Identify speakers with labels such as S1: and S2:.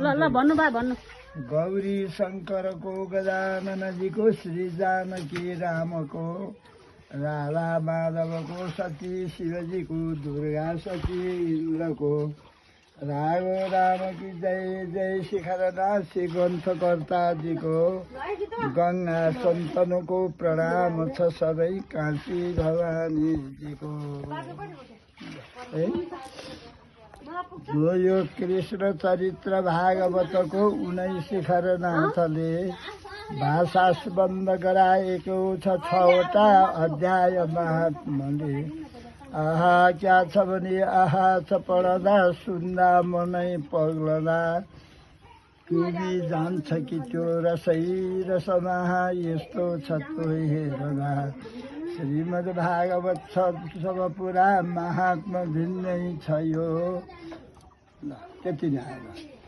S1: ल भन्नु बा भन्नु।
S2: गौरी शङ्करको गजाननजीको श्री जानकी रामको राधा माधवको सती शिवजीको दुर्गा सती इन्द्रको राघव राम की जय जय शिखरनाथी ग्रन्थकर्ताजीको गङ्गा सन्तनको प्रणाम छ सबै काशी भवानीजीको। यो कृष्ण चरित्र भागवतको 19 शिखरनाथले भाषाबन्ध गराएको छ 6वटा अध्याय महात्माले। आहा क्या छ भने आहा छ पढ्दा सुन्दा मनै पग्लदा कुबी जान्छ कि त्यो रसै रसमा यस्तो छ त्यो हेरदा। श्रीमद् भागवत छ पुरा महात्मा भिन्नै छ यो। त्यति नै आयो।